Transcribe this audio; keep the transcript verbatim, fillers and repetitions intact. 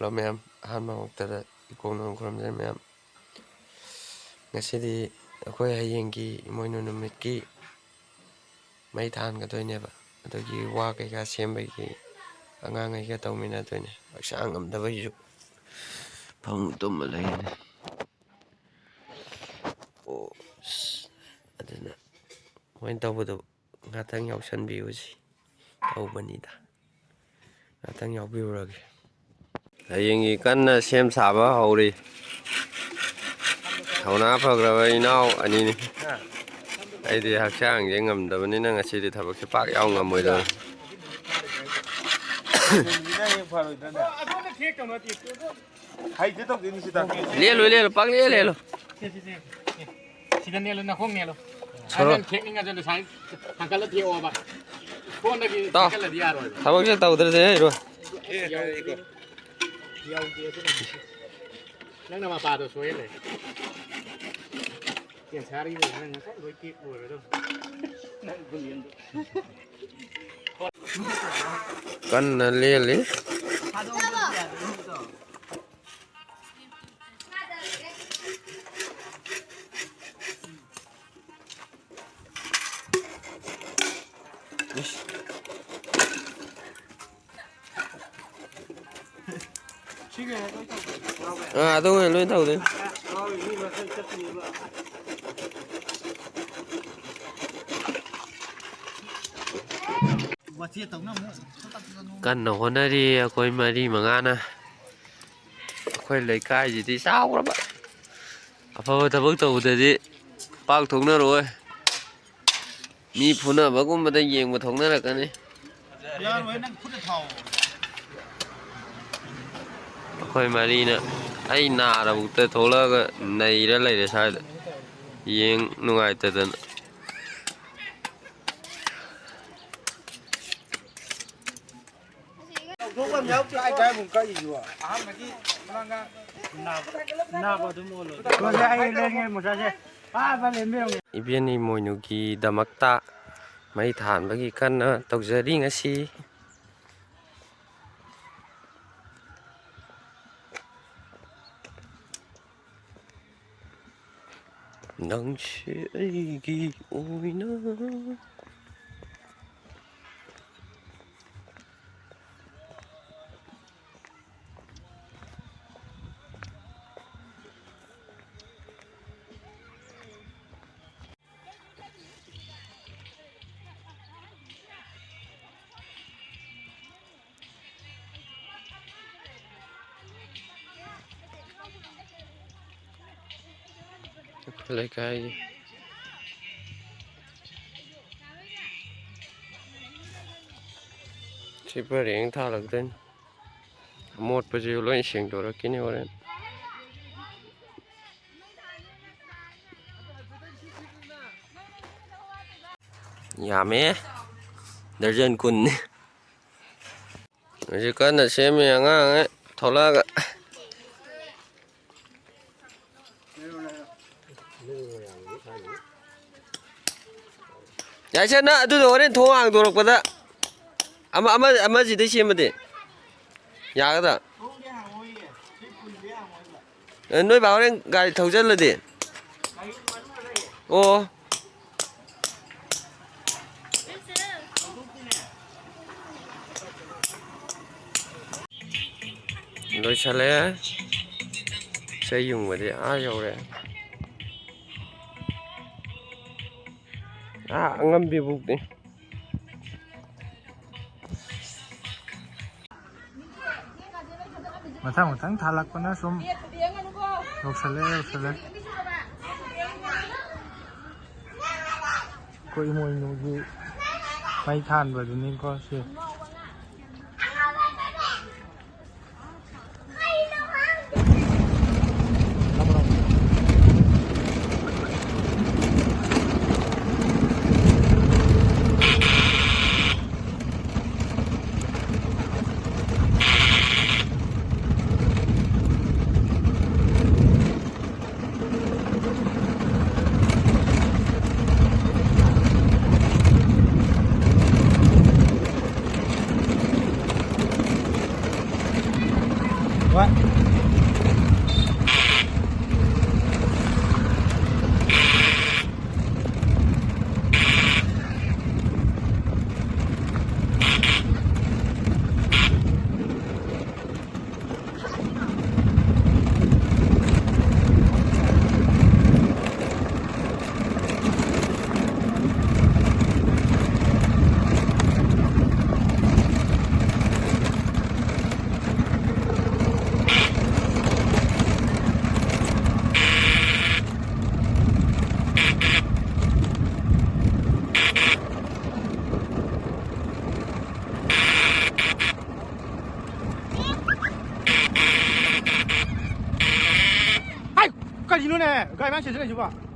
Hello ꯃꯌꯥꯝ, ꯑꯍꯥꯟꯕ ꯃꯛꯇꯗ ꯏꯀꯣꯛꯅ ꯈꯨꯔꯨꯝꯖꯔꯤ ꯃꯌꯥꯝ꯫ ꯉꯁꯤꯗꯤ ꯑꯩꯈꯣꯏ ꯍꯌꯦꯡꯒꯤ ꯏꯃꯣꯏꯅꯨ ꯅꯨꯃꯤꯠꯀꯤ ꯃꯩ ꯊꯥꯍꯟꯒꯗꯣꯏꯅꯦꯕ꯫ ꯑꯗꯨꯒꯤ ꯋꯥ ꯀꯩꯀꯥ ꯁꯦꯝꯕꯒꯤ ꯑꯉꯥꯡꯈꯩꯒ ꯇꯧꯃꯤꯟꯅꯗꯣꯏꯅꯦ꯫ ꯍꯛꯆꯥꯡ ꯉꯝꯗꯕꯒꯤꯁꯨ ꯐꯃꯨꯡ ꯇꯨꯝꯃ ꯂꯩꯔꯤꯅꯦ꯫ ꯑꯣ, ꯑꯁ, ꯑꯗꯨꯅ ꯃꯣꯏꯅ ꯇꯧꯕꯗꯣ ꯉꯥꯛꯇꯪ ꯌꯥꯎꯁꯟꯕꯤꯌꯨꯁꯤ ꯇꯧꯕꯅꯤꯗ꯫ ꯉꯥꯛꯇꯪ ꯌꯥꯎꯕꯤꯔꯨꯔꯒꯦ꯫ ꯍꯌꯦꯡꯒꯤ ꯀꯟꯅ ꯁꯦꯝ ꯁꯥꯕ ꯍꯧꯔꯤ꯫ ꯊꯧꯅꯥ ꯐꯈ꯭ꯔꯕ ꯏꯅꯥꯎ ꯑꯅꯤꯅꯤ꯫ ꯑꯩꯗꯤ ꯍꯛꯆꯥꯡꯁꯦ ꯉꯝꯗꯕꯅꯤꯅ ꯉꯁꯤꯗꯤ ꯊꯕꯛꯁꯦ ꯄꯥꯛ ꯌꯥꯎ ꯉꯝꯃꯣꯏꯗꯧꯔꯤ꯫ ꯍꯩꯇꯦ ꯇꯧꯗꯣꯏꯅꯤ ꯁꯤꯗ꯫ ꯂꯦꯜꯂꯨ, ꯂꯦꯜꯂꯨ, ꯄꯪꯂꯦꯜ ꯂꯦꯜꯂꯨ꯫ ꯁꯦ, ꯁꯦ, ꯁꯦ, ꯁꯦ꯫ ꯁꯤꯗ ꯅꯦꯜꯂꯨ, ꯅꯈꯣꯡ ꯅꯦꯜꯂꯨ꯫ ꯁꯣꯔꯣ꯫ ꯑꯗꯨꯅ ꯊꯦꯛꯅꯤꯡꯉꯁꯨ ꯁꯥꯏ ꯊꯥꯡꯒꯠꯂ ꯊꯦꯛꯑꯣꯕ꯫ ꯀꯣꯟꯗꯒꯤ ꯇꯥꯎ꯫ ꯊꯥꯡꯒꯠꯂꯗꯤ ꯌꯥꯔꯣꯏꯕ꯫ ꯊꯕꯛꯁꯦ ꯇꯧꯗ꯭ꯔꯗꯤ ꯍꯩꯔꯣꯏ꯫ ꯌꯥꯎꯗꯦ꯫ ꯌꯥꯎꯗꯦ ꯑꯗꯨꯅ꯫ ꯅꯪꯅ ꯃꯄꯥꯗꯣ ꯁꯣꯏꯍꯜꯂꯦ꯫ ꯀꯦꯟꯁꯥꯔꯒꯤ ꯅꯪ ꯉꯁꯥꯏ ꯂꯣꯏ ꯇꯦꯛ ꯂꯣꯏꯔꯗꯧꯅꯤ꯫ ꯅꯪ ꯕꯨꯂꯤꯌꯟꯗꯣ꯫ ꯀꯟꯅ ꯂꯦꯜꯂꯤ꯫ ꯑꯥ, ꯑꯗꯨ ꯑꯣꯏꯅ ꯂꯣꯏ ꯇꯧꯗꯣꯏꯅꯤ꯫ ꯀꯟꯅ ꯍꯣꯠꯅꯔꯤ ꯑꯩꯈꯣꯏ ꯃꯔꯤ ꯃꯉꯥꯅ꯫ ꯑꯩꯈꯣꯏ ꯂꯩꯀꯥꯏꯁꯤꯗꯤ ꯆꯥꯎꯔꯕ꯫ ꯑꯐꯕ ꯊꯕꯛ ꯇꯧꯕꯗꯗꯤ ꯄꯥꯛ ꯊꯣꯛꯅꯔꯣꯏ꯫ ꯃꯤ ꯐꯨꯅꯕꯒꯨꯝꯕꯗ ꯌꯦꯡꯕ ꯊꯣꯛꯅꯔꯛꯀꯅꯤ꯫ ꯌꯥꯔꯣꯏ, ꯅꯪ ꯈꯨꯠꯇ ꯊꯥꯎ꯫ ꯑꯩꯈꯣꯏ ꯃꯔꯤꯅ ꯑꯩ ꯅꯥꯔꯕꯨꯛꯇ ꯊꯣꯛꯂꯛꯑꯒ ꯅꯩꯔ ꯂꯩꯔꯦ ꯁ꯭ꯋꯥꯏꯗ꯫ ꯌꯦꯡ ꯅꯨꯡꯉꯥꯏꯇꯗꯅ꯫ ꯇꯧꯊꯣꯛꯐꯝ ꯌꯥꯎꯗꯦ꯫ ꯀꯥꯏ ꯀꯥꯏ ꯑꯃꯨꯛ ꯀꯛꯏꯁꯤꯕꯣ? ꯑꯍꯥꯟꯕꯒꯤ ꯅꯥꯕ ꯑꯗꯨꯝ ꯑꯣꯜꯂꯣ꯫ ꯏꯕꯦꯟ ꯏꯃꯣꯏꯅꯨꯒꯤꯗꯃꯛꯇ ꯃꯩ ꯊꯥꯟꯕꯒꯤ ꯀꯟꯅ ꯇꯧꯖꯔꯤ ꯉꯁꯤ꯫ ꯅꯪꯁꯦ ꯑꯩꯒꯤ ꯑꯣꯏꯅ꯫ ꯑꯩꯈꯣꯏ ꯂꯩꯀꯥꯏꯒꯤ ꯁꯤ ꯄꯔꯦꯡ ꯊꯥꯜꯂꯛꯇꯣꯏꯅꯤ꯫ ꯑꯃꯣꯠꯄꯁꯤ ꯂꯣꯏ ꯁꯦꯡꯗꯣꯔꯛꯈꯤꯅꯤ ꯍꯣꯔꯦꯟ꯫ ꯌꯥꯝꯃꯦ꯫ ꯗꯔꯖꯟ ꯀꯨꯟꯅꯤ꯫ ꯍꯧꯖꯤꯛ ꯀꯟꯅ ꯁꯦꯝꯃꯤ ꯑꯉꯥꯡꯉꯩ ꯊꯣꯛꯂꯛꯑꯒ꯫ ꯌꯥꯏꯁꯦ, ꯅꯪ ꯑꯗꯨꯗꯣ ꯍꯣꯔꯦꯟ ꯊꯣꯡ ꯍꯥꯡꯗꯣꯔꯛꯄꯗ ꯑꯃ, ꯑꯃ, ꯑꯃꯁꯤꯗꯩ ꯁꯦꯝꯃꯗꯤ ꯌꯥꯒꯗ꯭ꯔꯥ? ꯑꯦ, ꯅꯣꯏ ꯕꯥ ꯍꯣꯔꯦꯟ ꯒꯥꯔꯤ ꯊꯧꯖꯜꯂꯗꯤ? ꯑꯣ꯫ ꯂꯣꯏꯁꯜꯂꯦ꯫ ꯏꯁꯩ ꯌꯨꯡꯕꯗꯤ ꯑꯥ ꯌꯧꯔꯦ꯫ ꯑꯥ ꯑꯉꯝꯕꯤꯕꯨꯛꯅꯤ꯫ ꯃꯊꯪ ꯃꯊꯪ ꯊꯥꯜꯂꯛꯄꯅ ꯁꯨꯝ ꯌꯧꯁꯜꯂꯦ, ꯌꯧꯁꯜꯂꯦ꯫ ꯑꯩꯈꯣꯏ ꯏꯃꯣꯏꯅꯨꯒꯤ ꯃꯩ ꯊꯥꯟꯕꯗꯨꯅꯤꯀꯣ ꯁꯤ꯫ ꯀꯔꯤꯅꯣꯅꯦ? ꯒꯥꯔꯤ ꯃꯌꯥꯝ ꯆꯦꯟꯁꯤꯜꯂꯛꯏꯁꯤꯕꯣ?